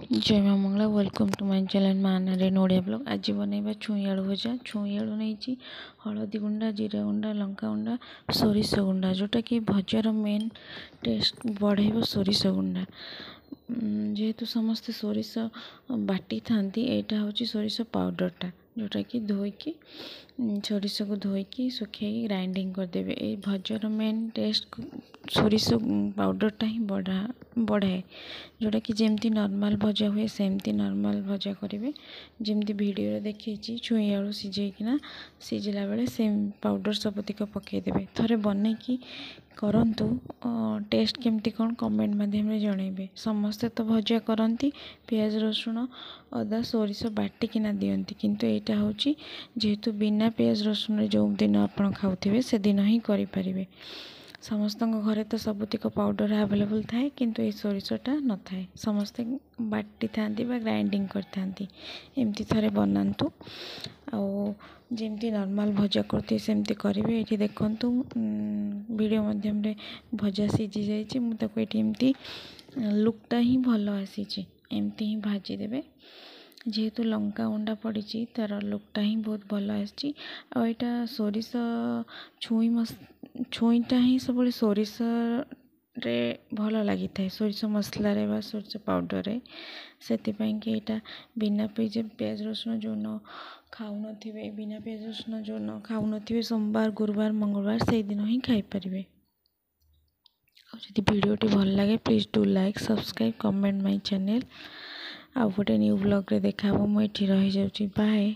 ଜୟ ମା Mangala. Welcome to my channel ମା Narayan Odia blog. ଆଜି ବନେଇବା ଛୁଇଁ ଆଳୁ ଭଜା। ଛୁଇଁ ଆଳୁ ନେଇଛି, ହଳଦୀ ଗୁଣ୍ଡ, ଜିରା ଗୁଣ୍ଡ, ଲଙ୍କା ଗୁଣ୍ଡ, ସୋରିଷ ଗୁଣ୍ଡ, ଯେଉଁଟାକି ଭଜାର ମେନ୍ ଟେଷ୍ଟ ବଢ଼େଇବ ସୋରିଷ ଗୁଣ୍ଡ। ଯେହେତୁ ସମସ୍ତେ ସୋରିଷ ବାଟିଥାନ୍ତି, ଏଇଟା ହେଉଛି ସୋରିଷ ପାଉଡ଼ରଟା, ଯେଉଁଟାକି ଧୋଇକି, ସୋରିଷକୁ ଧୋଇକି ଶୁଖେଇକି ଗ୍ରାଇଣ୍ଡିଙ୍ଗ କରିଦେବେ। ଏଇ ଭଜାର ମେନ୍ ଟେଷ୍ଟ ସୋରିଷ ପାଉଡ଼ରଟା ହିଁ ବଢ଼ାଏ। ଯେଉଁଟାକି ଯେମିତି ନର୍ମାଲ୍ ଭଜା ହୁଏ, ସେମିତି ନର୍ମାଲ୍ ଭଜା କରିବେ, ଯେମିତି ଭିଡ଼ିଓରେ ଦେଖେଇଛି। ଛୁଇଁ ଆଳୁ ସିଝେଇକିନା, ସିଝିଲା ବେଳେ ସେମ୍ ପାଉଡ଼ର ସବୁତିକ ପକାଇଦେବେ। ଥରେ ବନେଇକି କରନ୍ତୁ, ଟେଷ୍ଟ କେମିତି କ'ଣ କମେଣ୍ଟ ମାଧ୍ୟମରେ ଜଣାଇବେ। ସମସ୍ତେ ତ ଭଜା କରନ୍ତି, ପିଆଜ, ରସୁଣ, ଅଦା, ସୋରିଷ ବାଟିକିନା ଦିଅନ୍ତି, କିନ୍ତୁ ଏଇଟା ହେଉଛି ଯେହେତୁ ବିନା ପିଆଜ ରସୁଣରେ ଯେଉଁ ଦିନ ଆପଣ ଖାଉଥିବେ, ସେଦିନ ହିଁ କରିପାରିବେ। ସମସ୍ତଙ୍କ ଘରେ ତ ସବୁତିକ ପାଉଡ଼ର ଆଭେଲେବୁଲ୍ ଥାଏ, କିନ୍ତୁ ଏଇ ସୋରିଷଟା ନଥାଏ। ସମସ୍ତେ ବାଟିଥାନ୍ତି ବା ଗ୍ରାଇଣ୍ଡିଙ୍ଗ କରିଥାନ୍ତି। ଏମିତି ଥରେ ବନାନ୍ତୁ ଆଉ ଯେମିତି ନର୍ମାଲ୍ ଭଜା କରୁଥିବେ, ସେମିତି କରିବେ। ଏଇଠି ଦେଖନ୍ତୁ, ଭିଡ଼ିଓ ମାଧ୍ୟମରେ ଭଜା ସିଝି ଯାଇଛି। ମୁଁ ତାକୁ ଏଇଠି ଏମିତି ଲୁକ୍ଟା ହିଁ ଭଲ ଆସିଛି, ଏମିତି ହିଁ ଭାଜିଦେବେ। ଯେହେତୁ ଲଙ୍କା ଗୁଣ୍ଡା ପଡ଼ିଛି, ତା'ର ଲୁକ୍ଟା ହିଁ ବହୁତ ଭଲ ଆସିଛି। ଆଉ ଏଇଟା ସୋରିଷ ଛୁଇଁ, ଛୁଇଁଟା ହିଁ ସବୁବେଳେ ସୋରିଷରେ ଭଲ ଲାଗିଥାଏ, ସୋରିଷ ମସଲାରେ ବା ସୋରିଷ ପାଉଡ଼ରରେ। ସେଥିପାଇଁକି ଏଇଟା ବିନା ପିଆଜ ରସୁଣ ଯେଉଁନ ଖାଉନଥିବେ, ବିନା ପିଆଜ ରସୁଣ ଯେଉଁନ ଖାଉନଥିବେ, ସୋମବାର, ଗୁରୁବାର, ମଙ୍ଗଳବାର, ସେଇଦିନ ହିଁ ଖାଇପାରିବେ। ଆଉ ଯଦି ଭିଡ଼ିଓଟି ଭଲ ଲାଗେ, please do like, subscribe, comment my channel. ଆଉ ଗୋଟେ ନ୍ୟୁ ବ୍ଲଗ୍ରେ ଦେଖା ହେବ। ମୁଁ ଏଠି ରହିଯାଉଛି। ବାଏ।